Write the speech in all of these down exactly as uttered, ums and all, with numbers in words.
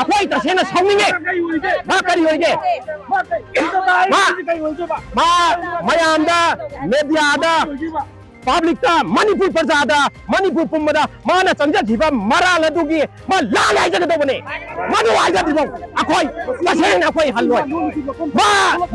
ꯑꯩꯈꯣꯏ ꯇꯁꯦꯡꯅ ꯁꯥꯎꯅꯤꯡꯉꯦ꯫ ꯃꯥ ꯀꯔꯤ ꯑꯣꯏꯒꯦ? ꯃꯥ, ꯃꯥ ꯃꯌꯥꯝꯗ, ꯃꯦꯗꯤꯌꯥꯗ, ꯄꯕ꯭ꯂꯤꯛꯇ, ꯃꯅꯤꯄꯨꯔ ꯄ꯭ꯔꯖꯥꯗ, ꯃꯅꯤꯄꯨꯔ ꯄꯨꯝꯕꯗ ꯃꯥꯅ ꯆꯪꯖꯈꯤꯕ ꯃꯔꯥꯜ ꯑꯗꯨꯒꯤ ꯃꯥ ꯂꯥꯜꯂꯦ ꯍꯥꯏꯖꯒꯗꯧꯕꯅꯦ꯫ ꯃꯗꯨ ꯍꯥꯏꯖꯗ꯭ꯔꯤꯐꯥꯎ ꯑꯩꯈꯣꯏ ꯇꯁꯦꯡꯅ ꯑꯩꯈꯣꯏ ꯍꯜꯂꯣꯏ꯫ ꯃꯥ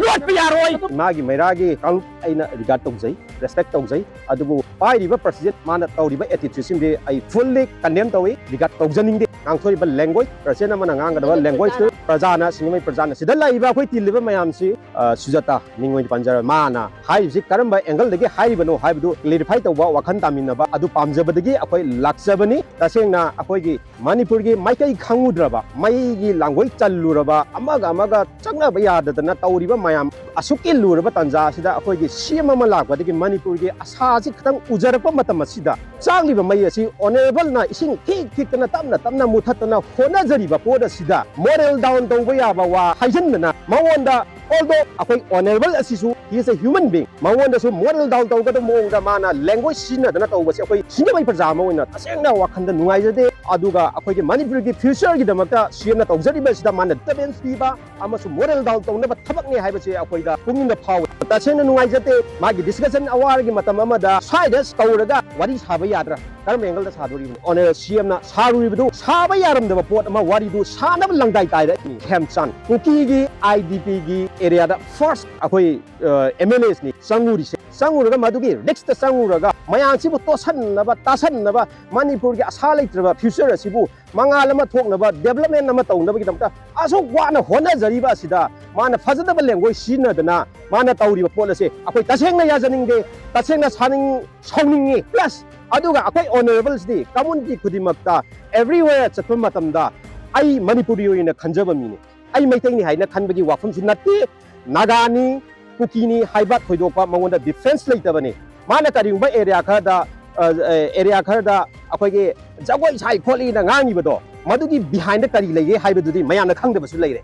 ꯂꯣꯠꯄ ꯌꯥꯔꯣꯏ꯫ ꯃꯥꯒꯤ ꯃꯩꯔꯥꯒꯤ ꯀꯥꯡꯂꯨꯞ ꯑꯩꯅ ꯔꯤꯒꯥꯔꯗ ꯇꯧꯖꯩ, ꯔꯦꯁꯄꯦꯛ ꯇꯧꯖꯩ꯫ ꯑꯗꯨꯕꯨ ꯄꯥꯏꯔꯤꯕ ꯄ꯭ꯔꯁꯤꯗꯦꯟ ꯃꯥꯅ ꯇꯧꯔꯤꯕ ꯑꯦꯇꯤꯇ꯭ꯌꯨꯠꯁꯤꯡꯗꯤ ꯑꯩ ꯐꯨꯜꯂꯤ ꯀꯟꯗꯦꯝ ꯇꯧꯏ, ꯔꯤꯒꯥꯔꯗ ꯇꯧꯖꯅꯤꯡꯗꯦ꯫ ꯉꯥꯡꯊꯣꯔꯤꯕ ꯂꯦꯡꯒ꯭ꯋꯦꯖ, ꯄ꯭ꯔꯁꯤꯗꯦꯟ ꯑꯃꯅ ꯉꯥꯡꯒꯗꯕ ꯂꯦꯡꯒ꯭ꯋꯦꯖꯇꯨ ꯄ꯭ꯔꯖꯥꯅ, ꯁꯤꯡꯖꯃꯩ ꯄ꯭ꯔꯖꯥꯅ, ꯁꯤꯗ ꯂꯩꯔꯤꯕ ꯑꯩꯈꯣꯏ ꯇꯤꯜꯂꯤꯕ ꯃꯌꯥꯝꯁꯤ, ꯑ, ꯁꯨꯖꯥꯇꯥ ꯃꯤꯡ ꯑꯣꯏꯅ ꯄꯟꯖꯔ, ꯃꯥꯅ ꯍꯥꯏꯔꯤꯕꯁꯤ ꯀꯔꯝꯕ ꯑꯦꯡꯒꯜꯗꯒꯤ ꯍꯥꯏꯔꯤꯕꯅꯣ ꯍꯥꯏꯕꯗꯨ ꯀ꯭ꯂꯦꯔꯤꯐꯥꯏ ꯇꯧꯕ, ꯋꯥꯈꯜ ꯇꯥꯃꯤꯟꯅꯕ ꯑꯗꯨ ꯄꯥꯝꯖꯕꯗꯒꯤ ꯑꯩꯈꯣꯏ ꯂꯥꯛꯆꯕꯅꯤ꯫ ꯇꯁꯦꯡꯅ ꯑꯩꯈꯣꯏꯒꯤ ꯃꯅꯤꯄꯨꯔꯒꯤ ꯃꯥꯏꯀꯩ ꯈꯪꯉꯨꯗ꯭ꯔꯕ, ꯃꯩꯒꯤ ꯂꯥꯡꯒꯣꯏ ꯆꯜꯂꯨꯔꯕ, ꯑꯃꯒ ꯑꯃꯒ ꯆꯪꯅꯕ ꯌꯥꯗꯗꯅ ꯇꯧꯔꯤꯕ ꯃꯌꯥꯝ, ꯑꯁꯨꯛꯀꯤ ꯂꯨꯔꯕ ꯇꯥꯟꯖꯥ ꯑꯁꯤꯗ ꯑꯩꯈꯣꯏꯒꯤ ꯁꯤ ꯑꯦꯝ ꯑꯃ ꯂꯥꯛꯄꯗꯒꯤ ꯃꯅꯤꯄꯨꯔꯒꯤ ꯑꯁꯥꯁꯤ ꯈꯤꯇꯪ ꯎꯖꯔꯛꯄ ꯃꯇꯝ ꯑꯁꯤꯗ, ꯆꯥꯛꯂꯤꯕ ꯃꯩ ꯑꯁꯤ ꯑꯣꯅꯔꯦꯕꯜꯅ ꯏꯁꯤꯡ ꯊꯤꯛ ꯊꯤꯛꯇꯅ ꯇꯞꯅ ꯇꯞꯅ ꯃꯨꯊꯠꯇꯅ ꯍꯣꯠꯅꯖꯔꯤꯕ ꯄꯣꯠ ꯑꯁꯤꯗ ꯃꯣꯔꯦꯜ ꯗꯥꯎꯟ ꯇꯧꯕ ꯌꯥꯕ ꯋꯥ ꯍꯥꯏꯖꯟꯗꯅ, ꯃꯉꯣꯟꯗ, although ꯑꯩꯈꯣꯏ ꯑꯣꯅꯔꯦꯕꯜ ꯑꯁꯤꯁꯨ, he is a human being, ꯃꯉꯣꯟꯗꯁꯨ ꯃꯣꯔꯦꯜ ꯗꯥꯎꯟ ꯇꯧꯒꯗꯕ ꯃꯑꯣꯡꯗ ꯃꯥꯅ ꯂꯦꯡꯒ꯭ꯋꯦꯖ ꯁꯤꯖꯤꯟꯅꯗꯅ ꯇꯧꯕꯁꯦ ꯑꯩꯈꯣꯏ ꯁꯤꯡꯖꯃꯩ ꯄ꯭ꯔꯖꯥ ꯑꯃ ꯑꯣꯏꯅ ꯇꯁꯦꯡꯅ ꯋꯥꯈꯜꯗ ꯅꯨꯡꯉꯥꯏꯖꯗꯦ꯫ ꯑꯗꯨꯒ ꯑꯩꯈꯣꯏꯒꯤ ꯃꯅꯤꯄꯨꯔꯒꯤ ꯐ꯭ꯌꯨꯆꯔꯒꯤꯗꯃꯛꯇ ꯁꯤ ꯑꯦꯝꯅ ꯇꯧꯖꯔꯤꯕ ꯑꯁꯤꯗ ꯃꯥꯅ ꯗꯤꯁꯇꯔꯕꯦꯟꯁ ꯄꯤꯕ ꯑꯃꯁꯨꯡ ꯃꯣꯔꯦꯜ ꯗꯥꯎꯟ ꯇꯧꯅꯕ ꯊꯕꯛꯅꯤ ꯍꯥꯏꯕꯁꯦ ꯑꯩꯈꯣꯏꯗ ꯄꯨꯛꯅꯤꯡꯗ ꯐꯥꯎꯏ꯫ ꯇꯁꯦꯡꯅ ꯅꯨꯡꯉꯥꯏꯖꯗꯦ꯫ ꯃꯥꯒꯤ ꯗꯤꯁꯀꯁꯟ ꯑꯋꯥꯔꯒꯤ ꯃꯇꯝ ꯑꯃꯗ ꯁ꯭ꯋꯥꯏꯗ ꯀꯧꯔꯒ ꯋꯥꯔꯤ ꯁꯥꯕ ꯌꯥꯗ꯭ꯔꯥ? ꯀꯔꯝꯕ ꯑꯦꯡꯒꯜꯗ ꯁꯥꯗꯣꯔꯤꯕꯅꯣ? ꯑꯣꯅꯔꯦꯕꯜ ꯁꯤ ꯑꯦꯝꯅ ꯁꯥꯔꯨꯔꯤꯕꯗꯨ ꯁꯥꯕ ꯌꯥꯔꯝꯗꯕ ꯄꯣꯠ ꯑꯃ, ꯋꯥꯔꯤꯗꯨ ꯁꯥꯅꯕ ꯂꯪꯗꯥꯏ ꯇꯥꯏꯔꯛꯏꯅꯤ꯫ ꯈꯦꯝꯆꯥꯟ ꯀꯨꯀꯤꯒꯤ ꯑꯥꯏ ꯗꯤ ꯄꯤꯒꯤ ꯑꯦꯔꯤꯌꯥꯗ ꯐꯥꯔꯁ ꯑꯩꯈꯣꯏ, ꯑ, ꯑꯦꯝ ꯑꯦꯜ ꯑꯦꯁꯅꯤ ꯆꯪꯉꯨꯔꯤꯁꯦ꯫ ꯆꯪꯉꯨꯔꯒ ꯃꯗꯨꯒꯤ ꯔꯤꯛꯁꯇ ꯆꯪꯉꯨꯔꯒ ꯃꯌꯥꯝꯁꯤꯕꯨ ꯇꯣꯠꯁꯟꯅꯕ, ꯇꯥꯁꯟꯅꯕ, ꯃꯅꯤꯄꯨꯔꯒꯤ ꯑꯁꯥ ꯂꯩꯇ꯭ꯔꯕ ꯐ꯭ꯌꯨꯆꯔ ꯑꯁꯤꯕꯨ ꯃꯉꯥꯜ ꯑꯃ ꯊꯣꯛꯅꯕ, ꯗꯦꯕꯂꯞꯃꯦꯟ ꯑꯃ ꯇꯧꯅꯕꯒꯤꯗꯃꯛꯇ ꯑꯁꯨꯛ ꯋꯥꯅ ꯍꯣꯠꯅꯖꯔꯤꯕ ꯑꯁꯤꯗ ꯃꯥꯅ ꯐꯖꯗꯕ ꯂꯦꯡꯒ꯭ꯋꯦꯖ ꯁꯤꯖꯤꯟꯅꯗꯅ ꯃꯥꯅ ꯇꯧꯔꯤꯕ ꯄꯣꯠ ꯑꯁꯦ ꯑꯩꯈꯣꯏ ꯇꯁꯦꯡꯅ ꯌꯥꯖꯅꯤꯡꯗꯦ, ꯇꯁꯦꯡꯅ ꯁꯥꯅꯤꯡ-, ꯁꯥꯎꯅꯤꯡꯉꯤ꯫ ꯄ꯭ꯂꯁ ꯑꯗꯨꯒ ꯑꯩꯈꯣꯏ ꯑꯣꯅꯔꯦꯕꯜꯁꯤꯗꯤ ꯀꯝꯃꯨꯅꯤꯇꯤ ꯈꯨꯗꯤꯡꯃꯛꯇ, ꯑꯦꯕ꯭ꯔꯤꯋꯦꯌꯔ ꯆꯠꯄ ꯃꯇꯝꯗ ꯑꯩ ꯃꯅꯤꯄꯨꯔꯤ ꯑꯣꯏꯅ ꯈꯟꯖꯕ ꯃꯤꯅꯤ, ꯑꯩ ꯃꯩꯇꯩꯅꯤ ꯍꯥꯏꯅ ꯈꯟꯕꯒꯤ ꯋꯥꯐꯝꯁꯨ ꯅꯠꯇꯦ꯫ ꯅꯥꯒꯥꯅꯤ, ꯀꯨꯀꯤꯅꯤ ꯍꯥꯏꯕ ꯊꯣꯏꯗꯣꯛꯄ ꯃꯉꯣꯟꯗ ꯗꯤꯐ꯭ꯔꯦꯟꯁ ꯂꯩꯇꯕꯅꯤ꯫ ꯃꯥꯅ ꯀꯔꯤꯒꯨꯝꯕ ꯑꯦꯔꯤꯌꯥ ꯈꯔꯗ, ꯑ, ꯑꯦꯔꯤꯌꯥ ꯈꯔꯗ ꯑꯩꯈꯣꯏꯒꯤ ꯖꯒꯣꯏ ꯁꯥꯏ ꯈꯣꯠꯂꯤꯅ ꯉꯥꯡꯉꯤꯕꯗꯣ, ꯃꯗꯨꯒꯤ ꯕꯤꯍꯥꯏꯟꯗ ꯀꯔꯤ ꯂꯩꯒꯦ ꯍꯥꯏꯕꯗꯨꯗꯤ ꯃꯌꯥꯝꯅ ꯈꯪꯗꯕꯁꯨ ꯂꯩꯔꯦ꯫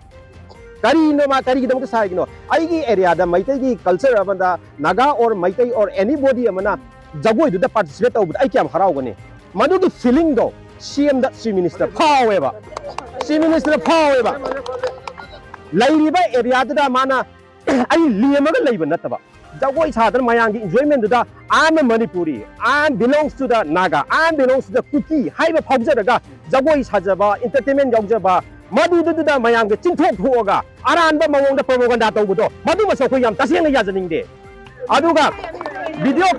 ꯀꯔꯤꯅꯣ ꯃꯥ ꯀꯔꯤꯒꯤꯗꯃꯛꯇ ꯁꯥꯔꯤꯅꯣ? ꯑꯩꯒꯤ ꯑꯦꯔꯤꯌꯥꯗ ꯃꯩꯇꯩꯒꯤ ꯀꯜꯆꯔ ꯑꯃꯗ Naga or Meitei or anybody ꯑꯃꯅ ꯖꯒꯣꯏꯗꯨꯗ ꯄꯥꯔꯇꯤꯁꯤꯄꯦꯠ ꯇꯧꯕꯗ ꯑꯩ ꯀꯌꯥꯝ ꯍꯔꯥꯎꯒꯅꯤ? ꯃꯗꯨꯒꯤ ꯐꯤꯂꯤꯡꯗꯣ ꯁꯤ ꯑꯦꯝꯗ, ꯆꯤꯐ ꯃꯤꯅꯤꯁꯇꯔ ꯐꯥꯎꯋꯦꯕ꯫ ꯆꯤꯐ ꯃꯤꯅꯤꯁꯇꯔ ꯐꯥꯎꯋꯦꯕ꯫ ꯂꯩꯔꯤꯕ ꯑꯦꯔꯤꯌꯥꯗꯨꯗ ꯃꯥꯅ ꯑꯩ ꯂꯦꯝꯃꯒ ꯂꯩꯕ ꯅꯠꯇꯕ, ꯖꯒꯣꯏ ꯁꯥꯗꯅ ꯃꯌꯥꯝꯒꯤ ꯏꯟꯖꯣꯏꯃꯦꯟꯗꯨꯗ, "I am a Manipuri, I am belongs to the Naga, I am belongs to the Kuki" ꯍꯥꯏꯕ ꯐꯥꯎꯖꯔꯒ ꯖꯒꯣꯏ ꯁꯥꯖꯕ, ꯏꯟꯇꯔꯇꯦꯟꯃꯦꯟ ꯌꯥꯎꯖꯕ, ꯃꯗꯨꯗꯨꯗ ꯃꯌꯥꯝꯒꯤ ꯆꯤꯟꯊꯣꯛ ꯊꯣꯛꯑꯒ ꯑꯔꯥꯟꯕ ꯃꯑꯣꯡꯗ ꯄ꯭ꯔꯣꯄꯥꯒꯥꯟꯗꯥ ꯇꯧꯕꯗꯣ, ꯃꯗꯨꯃꯁꯨ ꯑꯩꯈꯣꯏ ꯌꯥꯝ ꯇꯁꯦꯡꯅ ꯌꯥꯖꯅꯤꯡꯗꯦ꯫ ꯑꯗꯨꯒ ꯚꯤꯗꯤꯑꯣ,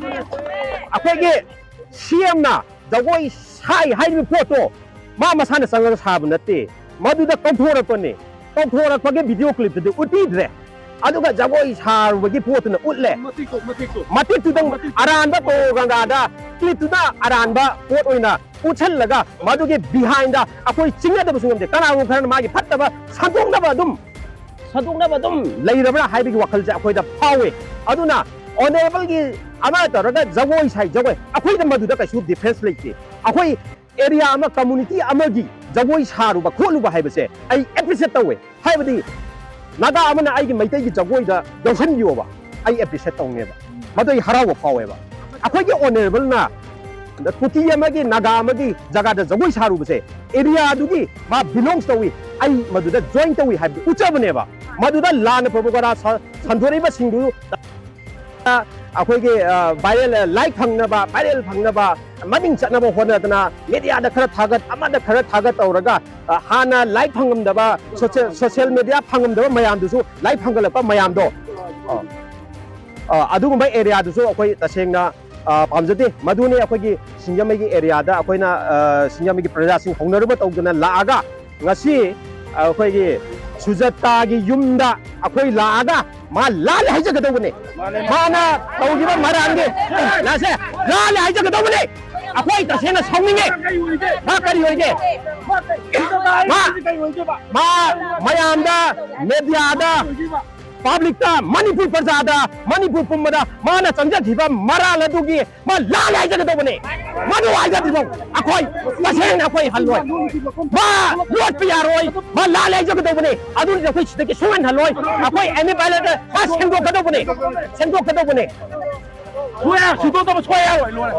ꯑꯩꯈꯣꯏꯒꯤ ꯁꯤ ꯑꯦꯝꯅ ꯖꯒꯣꯏ ꯁꯥꯏ ꯍꯥꯏꯔꯤꯕ ꯄꯣꯠꯇꯣ ꯃꯥ ꯃꯁꯥꯅ ꯆꯪꯉꯒ ꯁꯥꯕ ꯅꯠꯇꯦ, ꯃꯗꯨꯗ ꯀꯧꯊꯣꯔꯛꯄꯅꯦ꯫ ꯀꯧꯊꯣꯔꯛꯄꯒꯤ ꯚꯤꯗꯤꯑꯣ ꯀ꯭ꯂꯤꯞꯇꯨꯗꯤ ꯎꯠꯄꯤꯗ꯭ꯔꯦ, ꯑꯗꯨꯒ ꯖꯒꯣꯏ ꯁꯥꯔꯨꯕꯒꯤ ꯄꯣꯠꯇꯨꯅ ꯎꯠꯂꯦ꯫ ꯃꯇꯤꯛꯇꯣ, ꯃꯇꯤꯛꯇꯣ꯫ ꯃꯇꯤꯛꯇꯨꯗꯪ ꯃꯇꯤꯛꯇꯣ꯫ ꯑꯔꯥꯟꯕ ꯄ꯭ꯔꯣꯄꯥꯒꯥꯟꯗꯥꯗ ꯀ꯭ꯂꯤꯞꯇꯨꯗ ꯑꯔꯥꯟꯕ ꯄꯣꯠ ꯑꯣꯏꯅ ꯎꯠꯁꯜꯂꯒ ꯃꯗꯨꯒꯤ ꯕꯤꯍꯥꯏꯟꯗ ꯑꯩꯈꯣꯏ ꯆꯤꯡꯅꯗꯕꯁꯨ ꯉꯝꯗꯦ꯫ ꯀꯅꯥꯒꯨꯝꯕ ꯈꯔꯅ ꯃꯥꯒꯤ ꯐꯠꯇꯕ ꯁꯟꯗꯣꯛꯅꯕ ꯑꯗꯨꯝ, ꯁꯟꯗꯣꯛꯅꯕ ꯑꯗꯨꯝ ꯂꯩꯔꯕ꯭ꯔꯥ ꯍꯥꯏꯕꯒꯤ ꯋꯥꯈꯜꯁꯦ ꯑꯩꯈꯣꯏꯗ ꯐꯥꯎꯋꯦ꯫ ꯑꯗꯨꯅ ꯑꯣꯅꯔꯦꯕꯜꯒꯤ ꯑꯃ ꯇꯧꯔꯒ ꯖꯒꯣꯏ ꯁꯥꯏ, ꯖꯒꯣꯏ, ꯑꯩꯈꯣꯏꯗ ꯃꯗꯨꯗ ꯀꯩꯁꯨ ꯗꯤꯐꯦꯟꯁ ꯂꯩꯇꯦ꯫ ꯑꯩꯈꯣꯏ ꯑꯦꯔꯤꯌꯥ ꯑꯃ, ꯀꯝꯃꯨꯅꯤꯇꯤ ꯑꯃꯒꯤ ꯖꯒꯣꯏ ꯁꯥꯔꯨꯕ ꯈꯣꯠꯂꯨꯕ ꯍꯥꯏꯕꯁꯦ ꯑꯩ ꯑꯦꯄ꯭ꯔꯤꯁꯤꯌꯦꯠ ꯇꯧꯋꯦ꯫ ꯍꯥꯏꯕꯗꯤ ꯅꯥꯒꯥ ꯑꯃꯅ ꯑꯩꯒꯤ ꯃꯩꯇꯩꯒꯤ ꯖꯒꯣꯏꯗ ꯌꯥꯎꯁꯟꯕꯤꯌꯣꯕ, ꯑꯩ ꯑꯦꯄ꯭ꯔꯤꯁꯤꯌꯦꯠ ꯇꯧꯅꯦꯕ, ꯃꯗꯨ ꯑꯩ ꯍꯔꯥꯎꯕ ꯐꯥꯎꯋꯦꯕ꯫ ꯑꯩꯈꯣꯏꯒꯤ ꯑꯣꯅꯔꯦꯕꯜꯅ ꯀꯨꯀꯤ ꯑꯃꯒꯤ, ꯅꯥꯒꯥ ꯑꯃꯒꯤ ꯖꯒꯥꯗ ꯖꯒꯣꯏ ꯁꯥꯔꯨꯕꯁꯦ ꯑꯦꯔꯤꯌꯥꯗꯨꯒꯤ ꯃꯥ ꯕꯤꯂꯣꯡꯁ ꯇꯧꯏ, ꯑꯩ ꯃꯗꯨꯗ ꯖꯣꯏꯟ ꯇꯧꯏ ꯍꯥꯏꯕꯗꯨ ꯎꯠꯆꯕꯅꯦꯕ꯫ ꯃꯗꯨꯗ ꯂꯥꯟꯅ ꯄ꯭ꯔꯣꯄꯥꯒꯥꯟꯗꯥ ꯁ-, ꯁꯟꯗꯣꯔꯛꯏꯕꯁꯤꯡꯗꯨ ꯑꯩꯈꯣꯏꯒꯤ, ꯑ, ꯚꯥꯏꯔꯦꯜ, ꯑ, ꯂꯥꯏꯛ ꯐꯪꯅꯕ, ꯚꯥꯏꯔꯦꯜ ꯐꯪꯅꯕ, ꯃꯃꯤꯡ ꯆꯠꯅꯕ ꯍꯣꯠꯅꯗꯅ ꯃꯦꯗꯤꯌꯥꯗ ꯈꯔ ꯊꯥꯒꯠ, ꯑꯃꯗ ꯈꯔ ꯊꯥꯒꯠ ꯇꯧꯔꯒ, ꯑ, ꯍꯥꯟꯅ ꯂꯥꯏꯛ ꯐꯪꯉꯝꯗꯕ, ꯁꯣꯁꯦꯜ, ꯁꯣꯁꯦꯜ ꯃꯦꯗꯤꯌꯥ ꯐꯪꯉꯝꯗꯕ ꯃꯌꯥꯝꯗꯨꯁꯨ ꯂꯥꯏꯛ ꯐꯪꯒꯠꯂꯛꯄ ꯃꯌꯥꯝꯗꯣ, ꯑ, ꯑ, ꯑꯗꯨꯒꯨꯝꯕ ꯑꯦꯔꯤꯌꯥꯗꯨꯁꯨ ꯑꯩꯈꯣꯏ ꯇꯁꯦꯡꯅ, ꯑ, ꯄꯥꯝꯖꯗꯦ꯫ ꯃꯗꯨꯅꯤ ꯑꯩꯈꯣꯏꯒꯤ ꯁꯤꯡꯖꯃꯩꯒꯤ ꯑꯦꯔꯤꯌꯥꯗ ꯑꯩꯈꯣꯏꯅ, ꯑ, ꯁꯤꯡꯖꯃꯩꯒꯤ ꯄ꯭ꯔꯖꯥꯁꯤꯡ ꯍꯧꯅꯔꯨꯕ ꯇꯧꯗꯅ ꯂꯥꯛꯑꯒ ꯉꯁꯤ ꯑꯩꯈꯣꯏꯒꯤ ꯁꯨꯖꯇꯥꯒꯤ ꯌꯨꯝꯗ ꯑꯩꯈꯣꯏ ꯂꯥꯛꯑꯒ ꯃꯥ ꯂꯥꯜꯂꯦ ꯍꯥꯏꯖꯒꯗꯧꯕꯅꯦ꯫ ꯃꯥꯅ ꯇꯧꯈꯤꯕ ꯃꯔꯥꯟꯒꯤ ꯂꯥꯁꯦ ꯂꯥꯜꯂꯦ ꯍꯥꯏꯖꯒꯗꯧꯕꯅꯦ꯫ ꯑꯩꯈꯣꯏ ꯇꯁꯦꯡꯅ ꯁꯥꯎꯅꯤꯡꯉꯦ꯫ ꯃꯥ ꯀꯔꯤ ꯑꯣꯏꯒꯦ? ꯃꯥ, ꯃꯥ ꯃꯌꯥꯝꯗ, ꯃꯦꯗꯤꯌꯥꯗ, ꯄꯕ꯭ꯂꯤꯛꯇ, ꯃꯅꯤꯄꯨꯔ ꯄ꯭ꯔꯖꯥꯗ, ꯃꯅꯤꯄꯨꯔ ꯄꯨꯝꯕꯗ ꯃꯥꯅ ꯆꯪꯖꯈꯤꯕ ꯃꯔꯥꯜ ꯑꯗꯨꯒꯤ ꯃꯥ ꯂꯥꯜꯂꯦ ꯍꯥꯏꯖꯒꯗꯧꯕꯅꯦ꯫ ꯃꯗꯨ ꯍꯥꯏꯖꯗ꯭ꯔꯤꯐꯥꯎ ꯑꯩꯈꯣꯏ ꯇꯁꯦꯡꯅ ꯑꯩꯈꯣꯏ ꯍꯜꯂꯣꯏ꯫ ꯃꯥ ꯂꯣꯠꯄ ꯌꯥꯔꯣꯏ꯫ ꯃꯥ ꯂꯥꯜꯂꯦ ꯍꯥꯏꯖꯒꯗꯧꯕꯅꯦ꯫ ꯑꯗꯨꯅ ꯑꯩꯈꯣꯏ ꯁꯤꯗꯒꯤ ꯁꯨꯡꯍꯟ ꯍꯜꯂꯣꯏ꯫ ꯑꯩꯈꯣꯏ ꯑꯦꯝ ꯑꯦ ꯄꯥꯏꯂꯦꯠꯇ ꯃꯥ ꯁꯦꯡꯗꯣꯛꯀꯗꯧꯕꯅꯦ꯫ ꯁꯦꯡꯗꯣꯛꯀꯗꯧꯕꯅꯦ꯫ ꯁꯣꯏ-, ꯁꯦꯡꯗꯣꯛꯇꯕ ꯁꯣꯏ ꯌꯥꯔꯣꯏ꯫ ꯂꯣꯏꯔꯦ꯫